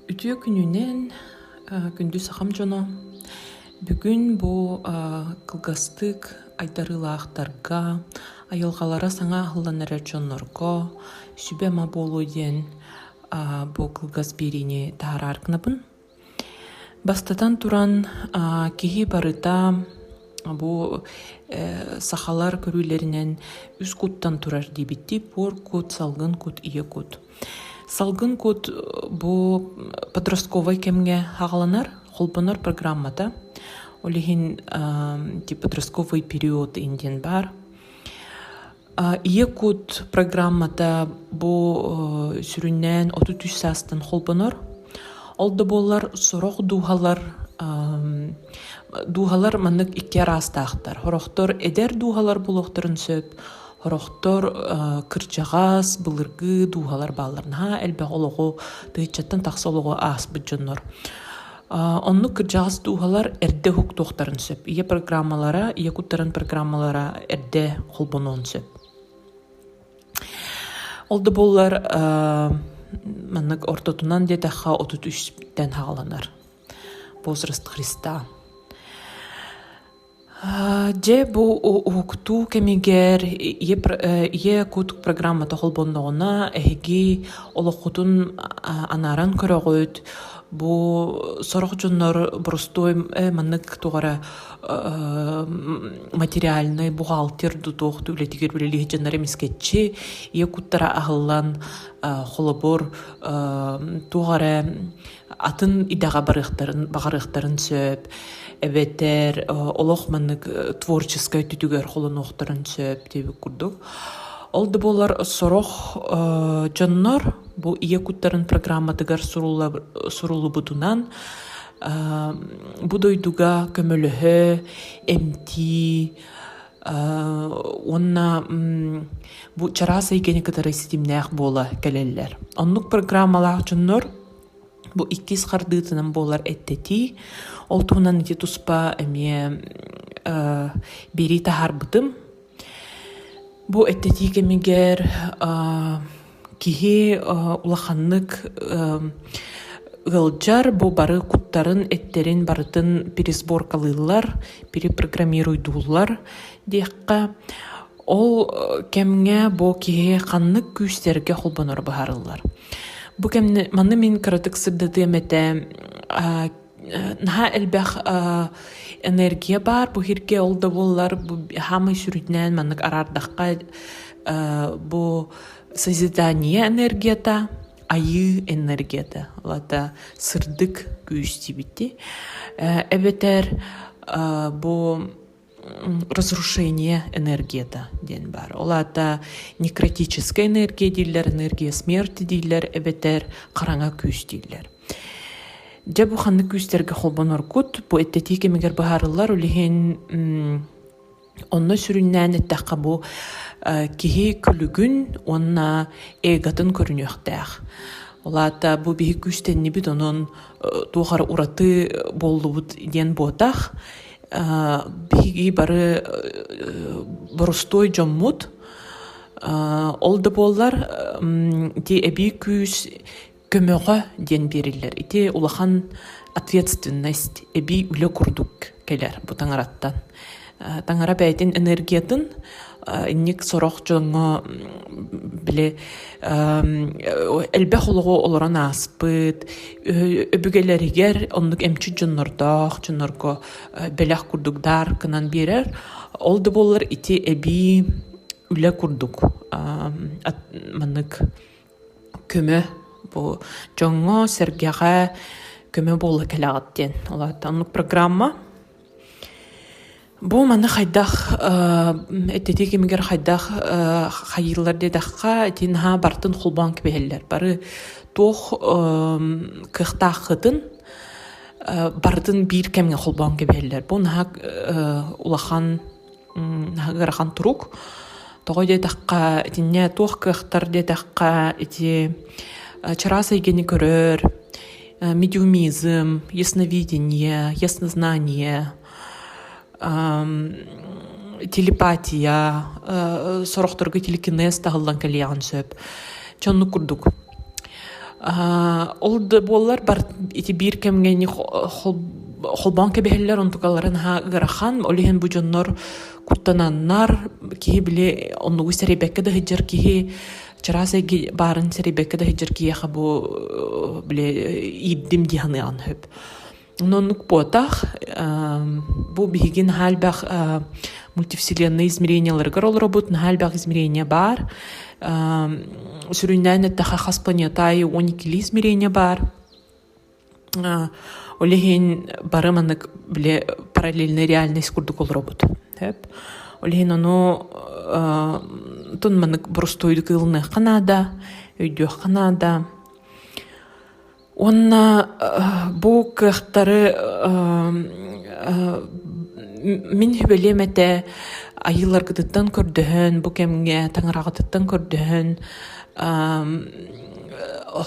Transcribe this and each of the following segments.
Үтүө күнүнэн, күндү сахам дьоно! Бүгүн бу кылгастык айдарыылаахтарга, айылҕалара саҥа аһыллан эрэр дьоннорго сүбэ-ама буолуо диэн бу кылгас биэриини таһаарар гынабын. Бастатан туран, киһи барыта бу сахалар көрүүлэринэн үс куттан турар диэбиттии буор кут, салгын кут, ийэ кут. Салгын кут бу подростковай кэмҥэ хаҕаланар, холбонор программата. Ол иһин подростковый период диэн баар. Ийэ кут программата бу сүрүннээн 33 саастан холбонор. Ол да буоллар сорох дууһалар дууһалар маннык икки араастаахтар. Сорохтор эдэр дууһалар буолуохтарын сөп, сорохтор кырдьаҕас, былыргы дууһалар бааллар. Наһаа элбэх олоҕу, тыһыынчаттан тахса олоҕу ааспыт дьоннор. Оннук кырдьаҕас дууһалар эрдэ уһуктуохтарын сөп. Ийэ программалара, ийэ куттарын программалара эрдэ холбонуон сөп. Ол да буоллар, маннык ортотунан диэтэххэ 33-тэн хааланар. Возраст Христа. Дьэ, бу уһуктуу кэмигэр ийэ кут программата холбонноҕуна, эһиги олоххутун анааран көрөҕүт. Бу сорох дьоннор боростуой маннык туох эрэ материальнай бухгалтер дуу туох да үлэтигэр үлэлиир дьоннор эмискэччи ийэ куттара аһыллан, холобур, туох эрэ атын идэҕэ барыахтарын баҕарыахтарын сөп эбэтэр олох маннык творческай өттүтүгэр холонуохтарын сөп диэбит курдук. Ол да буоллар сорох дьоннор бу ийэ куттарын программатыгар суруллубутунан бу дойдуга көмөлөһө, эмтии уонна бу чараас эйгэни кытары ситимнээх буола кэлэллэр. Оннук программалаах дьоннор Бу иккис хардыытынан буолар эттэтии. Ол туһунан ити туспа эмиэ биэрии таһаарбытым. Бу эттэтии кэмигэр киһи улаханнык ыалдьар, бу бары куттарын, эттэрин барытын пересборкалыыллар, перепрограммируйдууллар диэххэ. Ол кэмҥэ бу киһи ханнык күүстэргэ холбоноро быһаарыллар. Бу кэмнэ манна мин кыратык сырдатыам этэ наһаа элбэх энергия баар бу сиргэ ол да буоллар бу хаамай сүрүннээн маннык араардахха бу созидание энергията айыы энергията ол аата сырдык күүс диэбитти эбэтэр бу разрушение энергията диэн баар. Ол аата некротическая энергия дииллэр, энергия смерти дииллэр, эбэтэр хараҥа күүс дииллэр. Дьэ бу ханнык күүстэргэ холбоноргут бу эттэтии кэмигэр быһаарыллар ол иһин онно сүрүннээн эттэххэ бу киһи күлүгүн уонна эготын көрүнүөхтээх. Ол аата бу биһи күүстэннибит онон туох эрэ ураты буоллубут диэн буотах биһиги бары боростуой дьоммут. Ол да буоллар ити эбии күүс көмөҕө диэн биэриллэр. Ити улахан ответственность, эбии үлэ курдук кэлэр бу таҥараттан. Таҥара бэйэтин энергиятын инник сорох дьоҥҥо били элбэх олоҕу олорон ааспыт, өбүгэлэригэр оннук эмчит дьоннордоох дьоннорго бэлэх курдук даар гынан биэрэр. Ол да буоллар ити эбии үлэ курдук маннык көмө бу дьоҥҥо-сэргэҕэ көмө буола кэлэҕит диэн. Ол аата оннук программа. Бу маны хайдах этитии кэмигэр хайдах хайыыллар диэтэххэ, ити наһаа барытын холбоон кэбиһэллэр. Бары туох кыахтааххытын барытын биир кэмҥэ холбоон кэбиһэллэр. Бу наһаа улахан, наһаа ыарахан турук. Тоҕо диэтэххэ, итиннэ туох кыахтар диэтэххэ, ити чараас эйгэни көрөр, медиумизм, ясновидение, яснознание, телепатия, сорохторго телекинез таһыллан кэлиэҕин сөп. Чоннук курдук. Ол да буоллар бар ити биир кэмҥэ холбоон кэбиһэллэр, онтукалара наһаа ыарахан. Ол иһин бу дьоннор куттананнар, киһи били оннугу сэрэйбэккэ да сылдьар киһи, чараас эйгэ баарын сэрэйбэккэ да сылдьар киһиэхэ бу били иирдим дии саныаҕын сөп. Оннук буотах, бу биһиги наһаа элбэх мультивселенные измеренияларыгар олоробут, наһаа элбэх измерение баар. Сүрүннээн эттэххэ хас планета аайы 12 измерение баар. Ол иһин бары маннык били параллельная реальность курдук олоробут. Ол иһин ону тун маннык боростуойдук ылыныахха наада, өйдүөххэ наада. Уонна бу кыахтары мин сүбэлиэм этэ айыыларгытыттан көрдөһөн, бу кэмҥэ таҥараҕытыттан көрдөһөн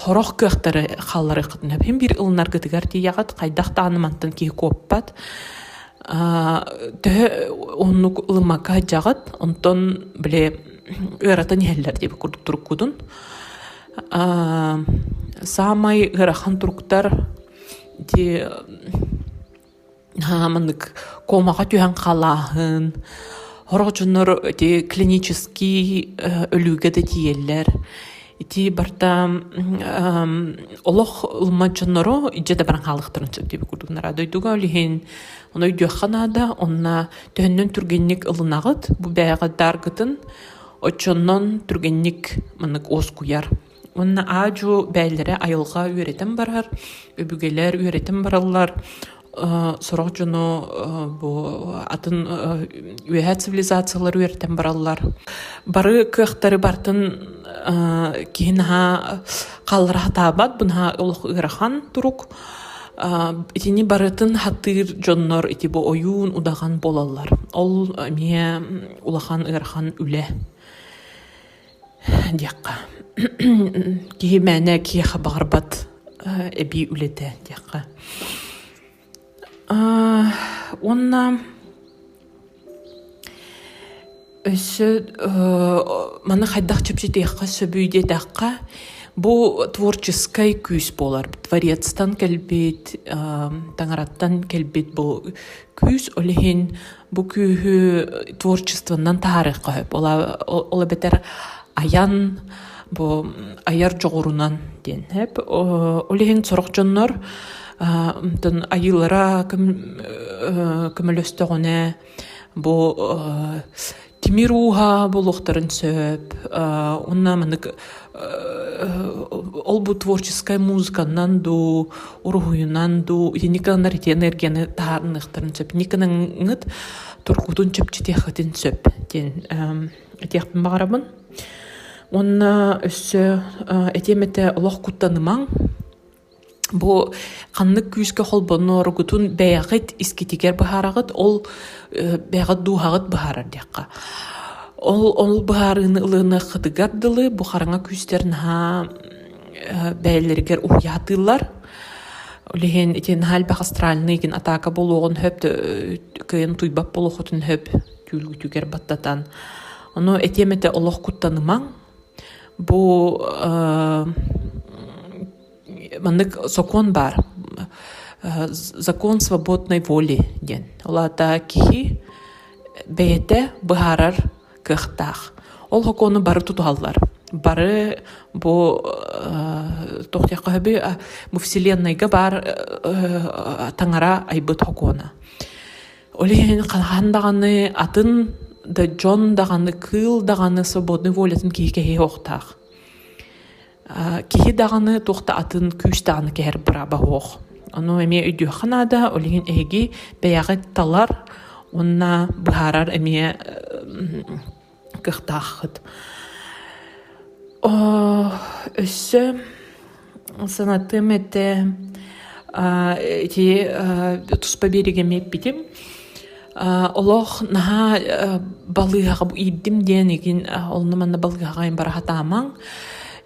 сорох кыахтары хаалларыаххытын сөп. Син биир ылынаргытыгар тиийэҕит, хайдах даҕаны мантан киһи куоппат. Төһө уһуннук ылыммакка сылдьаҕыт, онтон били ыаратан иһэллэр диэбит курдук туруккутун. Саамай ыарахан туруктар ити маннык комаҕа түһэн халааһын, сорох дьоннор ити клинический өлүүгэ да тиийэллэр. Ити барыта олох ылыммат дьоннору илдьэ да баран хаалыахтарын сөп диэбит курдук наraa дойдуга ол иһин ону өйдүөххэ наада уонна төһөннөн түргэнник ылынаҕыт бу бэйэҕит дааргытын Оччонон түргэнник маннык уоскуйар. Уонна аа-дьуо бэйэлэрэ айылҕа үөрэтэн барар, өбүгэлэр үөрэтэн бараллар. Сорох дьону бу атын үөһээ цивилизациялар үөрэтэн бараллар. Бары кыахтары барытын киһи наһаа хааллара сатаабат, бу наһаа олох ыарахан турук. Итини барытын хатыыр дьоннор ити бу ойуун, удаҕан буолаллар. Ол эмиэ улахан ыарахан үлэ диэххэ. Киһи мээнэ киһиэхэ баҕарбат эбии үлэтэ диэххэ. Уонна өссө маны хайдах чэпчэтиэххэ сөбүй диэтэххэ, бу творческай күүс буолар. Творецтан кэлбит, таҥараттан кэлбит бу күүс, ол иһин Бу күүһү творчествонан таһаарыахха сөп. Ол эбэтэр айан бу айар дьоҕурунан диэн сөп. Ол иһин сорох дьоннор онтон айыылара көмөлөстөҕүнэ бу тимир ууһа буолуохтарын сөп. Уонна маннык ол бу творческай музыканан дуу, уруһуйунан дуу итинник гынаннар ити энергияны таһаарыныахтарын сөп. Инник гынаҥҥыт туркутун чэпчэтиэххитин сөп диэн этиэхпин баҕарабын. Уонна өссө этиэм этэ олох куттанымаҥ. Бу ханнык күүскэ холбоноргутун бэйэҕит искитигэр быһаараҕыт, ол бэйэҕит дууһаҕыт быһаарар диэххэ. Ол ол быһаарыыны ылыныаххытыгар дылы бу хараҥа күүстэр наһаа бэйэлэригэр уһуйаатыыллар. Ол иһин ити наһаа элбэх астральный гин атака буолуоҕун сөп, кыайан утуйбат буолуоххутун сөп түүлгүтүгэр баттатан. Ону этиэм этэ олох куттанымаҥ. Бу маннык сокуон баар. Закон свободной воли диэн. Ол аата киһи бэйэтэ быһаарар кыахтаах. Ол сокуону бары тутуһаллар. Бары бу туох диэххэ сөбүй бу вселеннайга баар таҥара айбыт сокуона. Ол иһин хаһан даҕаны атын да дьон даҕаны кыыл даҕаны свободной волятын киһи кэһиэ суохтаах. Киһи даҕаны туох да атын күүс даҕаны кэһэр бырааба суох. Ону эмиэ өйдүөххэ наада, ол иһин эһиги бэйэҕит талар уонна быһаарар эмиэ кыахтааххыт. Өссө санатыам этэ ити туспа биэриигэ эмиэ эппитим. Олох наһаа балыыһаҕа иирдим диэн игин онно-манна балыыһаҕа бара сатаамаҥ.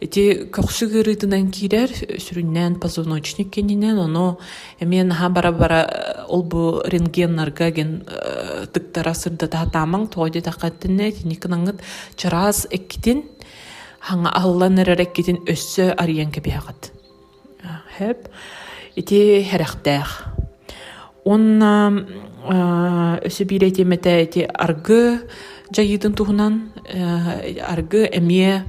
Ити көхсү ыарыытынан киирэр, сүрүннээн позвоночник кэннинэн, ону эмиэ наһаа бара-бара ол-бу рентгеннарга ген тыктара сырдата сатаамаҥ. Тоҕо диэтэххэ итинник гынаҥҥыт чараас эккитин, хаҥа аһыллан эрэр эккитин өссө арыйан кэбиһэҕит. Сөп. Ити сэрэхтээх. Уонна өссө биир этиэм этэ ити аргы дьайыытын туһунан аргы эмиэ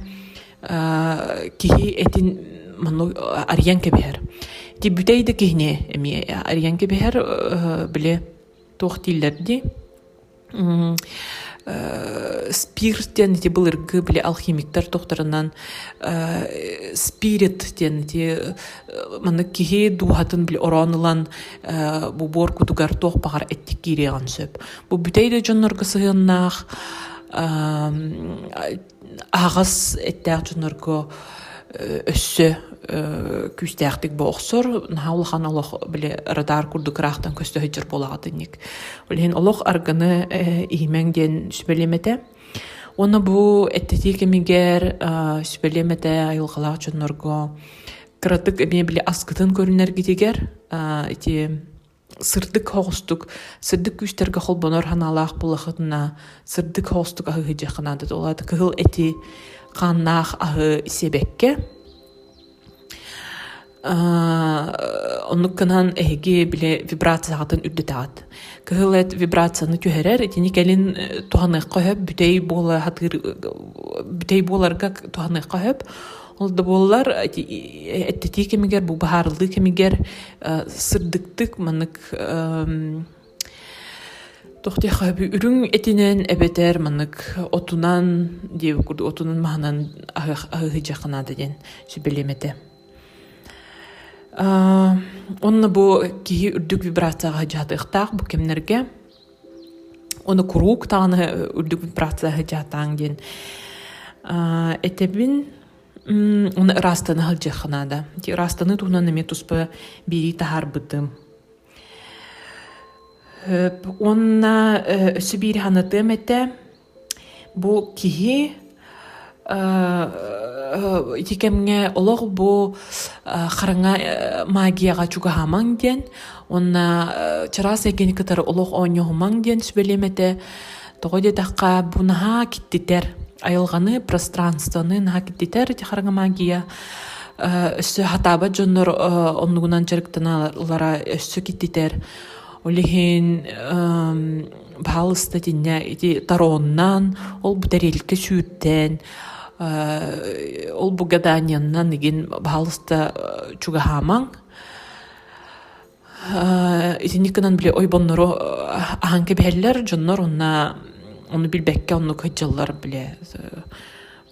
киһи этин маннык арыйан кэбиһэр. Ити бүтэй да киһини эмиэ арыйан кэбиһэр били туох дииллэр дии Спирт диэн ити былыргы били алхимиктар тохторунан спирит диэн ити маннык киһи дууһатын били ороон ылан бу буор кутугар туох баҕар эттик киириэҕин сөп. Бу бүтэй да дьоннорго сыһыаннаах аһаҕас эттээх дьоннорго өссө күүстээхтик бу охсор наһаа улахан олох били радар курдук ыраахтан көстө сылдьар буолаҕытынньык. Ол иһин олох аргыны иһимэҥ диэн сүбэлиэм этэ. Уонна бу эттэтии кэмигэр сүбэлиэм этэ айылҕалаах дьоннорго кыратык эмиэ били аскытын көрүнэргитигэр ити сырдык соҕустук, сырдык күүстэргэ холбонор санаалаах буоллаххытына, сырдык соҕустук аһы сылдьыахха наада. Ол аата кыһыл эти, хааннаах аһы сиэбэккэ оннук гынан эһиги били вибрацияҕытын үрдэтэҕит. Кыһыл эт вибрацияны түһэрэр, итини кэлин туһаныахха сөп, бүтэй буола сатыыр бүтэй буоларга туһаныахха сөп. Ол да буоллар эттэтии кэмигэр, бу быһаарыллыы кэмигэр сырдыктык маннык туох диэххэ үрүҥ этинэн эбэтэр маннык отунан диэбит курдук отунан маһынан аһыы сылдьыахха наада диэн сүбэлиэм этэ. Онно бу киһи үрдүк вибрацияҕа дьаһатыахтаах бу кэмнэргэ. Ону куруук даҕаны үрдүк вибрацияҕа дьаһатааҥ диэн этэбин. Уонна ыраастана сылдьыахха наада. Ити ыраастаныы туһунан эмиэ туспа биэрии таһаарбытым. Уонна өссө биири санатыам этэ. Бу киһи ити кэмҥэ олох бу хараҥа магияҕа чугаһаамаҥ диэн уонна чараас эйгэни кытары олох оонньоһумаҥ диэн сүбэлиэм этэ. Тоҕо диэтэххэ, бу наһаа киттитэр. Айылҕаны, пространствоны наһаа киттитэр ити хараҥа магия. Өссө хатаабат дьоннор оннугунан дьарыктаналлара өссө киттитэр. Ол иһин баһаалыста итиннэ ити тароннан, ол бу тэриэлкэ сүүртэн, ол бу гаданияннан игин баһаалыста чугаһаамаҥ. Итинник гынан били ойбоннору аһан кэбиһэллэр, дьоннор уонна ону билбэккэ оннук сылдьаллар били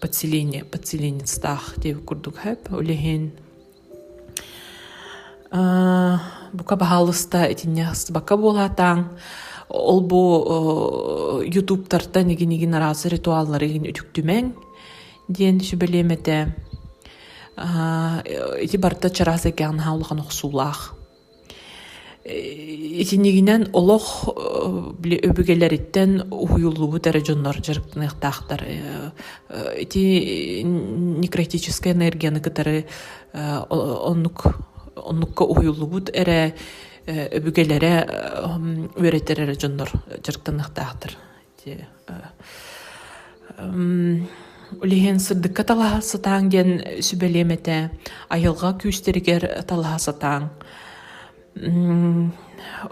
подселение подселенецтаах диэбит курдук сөп. Ол иһин бука баһаалыста итиннэ сыстыбакка буолаатаҥ ол бу ютубтартан игин-игин араас ритуаллары игин үтүктүмэҥ диэн сүбэлиэм этэ. Ити барыта чараас эйгэҕэ наһаа улахан охсуулаах. Итиннигинэн олох били өбүгэлэриттэн уһуйуллубут эрэ дьоннор дьарыктаныахтаахтар. Ити некротическай энергияны кытары оннук оннукка уһуйуллубут эрэ өбүгэлэрэ үөрэтэр эрэ дьоннор дьарыктаныахтаахтар. Ол иһин сырдыкка талаһа сатааҥ диэн сүбэлиэм этэ. Айылҕа күүстэригэр талаһа сатааҥ.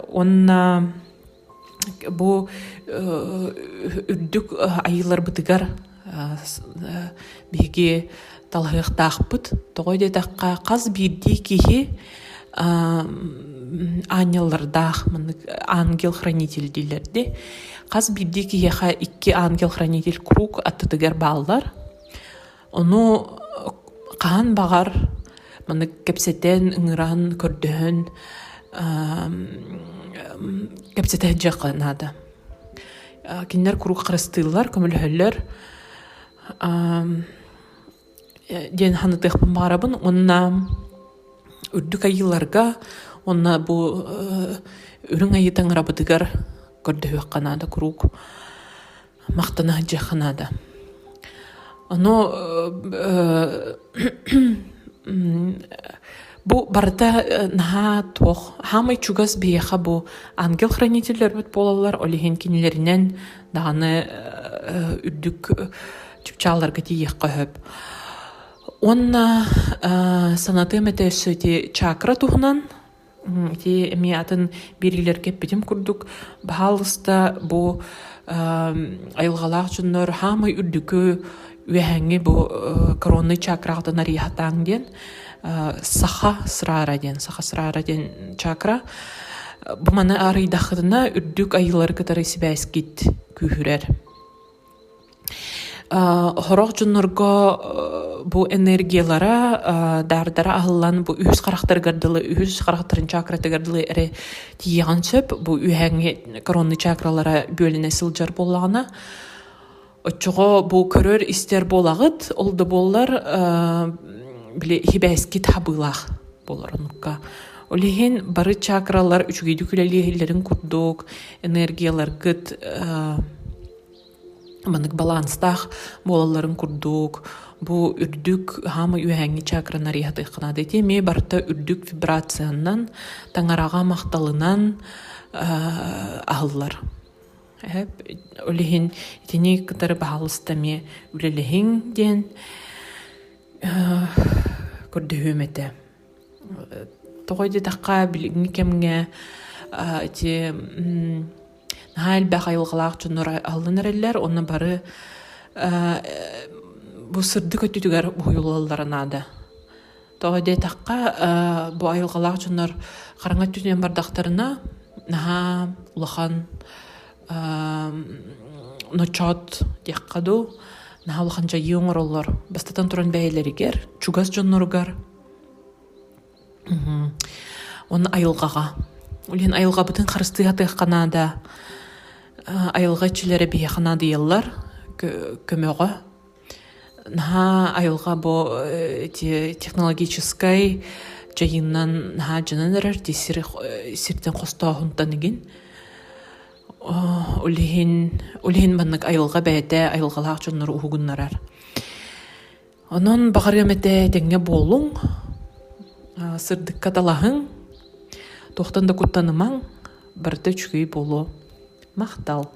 Уонна бу үрдүк айыыларбытыгар биһиги талаһыахтаахпыт. Тоҕо диэтэххэ, хас биирдии киһи аанньаллардаах маннык ангел-хранитель дииллэр дии. Хас биирдии киһиэхэ икки ангел-хранитель куруук аттытыгар бааллар. Ону хаһан баҕар маннык кэпсэтэн, ыҥыран, көрдөһөн кэпсэтэ сылдьыахха наада. Кинилэр куруук харыстыыллар, көмөлөһөллөр диэн санатыахпын баҕарабын уонна үрдүк айыыларга уонна бу үрүҥ айыы таҥарабытыгар көрдөһүөххэ наада куруук махтана сылдьыахха наада. Ону бу барыта наһаа туох хаамай чугас биһиэхэ бу ангел-хранителлэрбит буолаллар, ол иһин кинилэринэн даҕаны үрдүк чыпчаалларга тиийиэххэ сөп. Уонна санатыам этэ өссө ити чакра туһунан. Ити эмиэ атын биэриилэргэ эппитим курдук, баһаалыста бу айылҕалаах дьоннор хаамай үрдүкү үөһээҥҥи бу коронный чакраҕытын арыйаһатааҥ диэн саха сыраара диэн саха сыраара диэн чакра бу маны арыйдаххытына үрдүк айыылары кытары сибээскит күүһүрэр. Сорох дьоннорго бу энергиялара даардара аһыллан бу үһүс харахтарыгар дылы үһүс харахтарын чакратыгар дылы эрэ тиийиэҕин сөп. Бу үөһээҥҥи коронный чакралара бүөлэнэ сылдьар буоллаҕына оччоҕо бу көрөр-истэр буолаҕыт, ол да буоллар били сибээскит хабыылаах буолар оннукка. Ол иһин бары чакралар үчүгэйдик үлэлиэһиллэрин курдук энергияларгыт маннык баланстаах буолалларын курдук бу үрдүк хаамай үөһээҥҥи чакраны арыйатыахха наада. Ити эмиэ барыта үрдүк вибрациянан, таҥараҕа махталынан аһыллар. Ол иһин итини кытары баһаалыста эмиэ үлэлэһиҥ диэн көрдөһүөм этэ. Тоҕо диэтэххэ, билиҥҥи кэмҥэ ити наһаа элбэх айылҕалаах дьоннор аһыллан эрэллэр уонна бары бу сырдык өттүтүгэр уһуйуллаллара наада. Тоҕо диэтэххэ, бу айылҕалаах дьоннор хараҥа өттүнэн бардахтарына наһаа улахан ночоот диэххэ дуу, наһаа улахан дьайыы оҥороллор. Бастатан туран бэйэлэригэр, чугас дьонноругар Уонна айылҕаҕа. Ол иһин айылҕабытын харыстыы сатыахха наада. Айылҕа иччилэрэ биһиэхэ наадыйаллар көмөҕө. Наһаа айылҕа бу ити технологическай дьайыынан наһаа дьанан эрэр ити сир сиртэн хостооһунтан игин. Ол иһин ол иһин маннык айылҕа бэйэтэ айылҕалаах дьоннору уһугуннарар. Онон баҕарыам этэ этэҥҥэ буолуҥ, сырдыкка талаһыҥ, туохтан да куттанымаҥ, барыта үчүгэй буолуо. Махтал.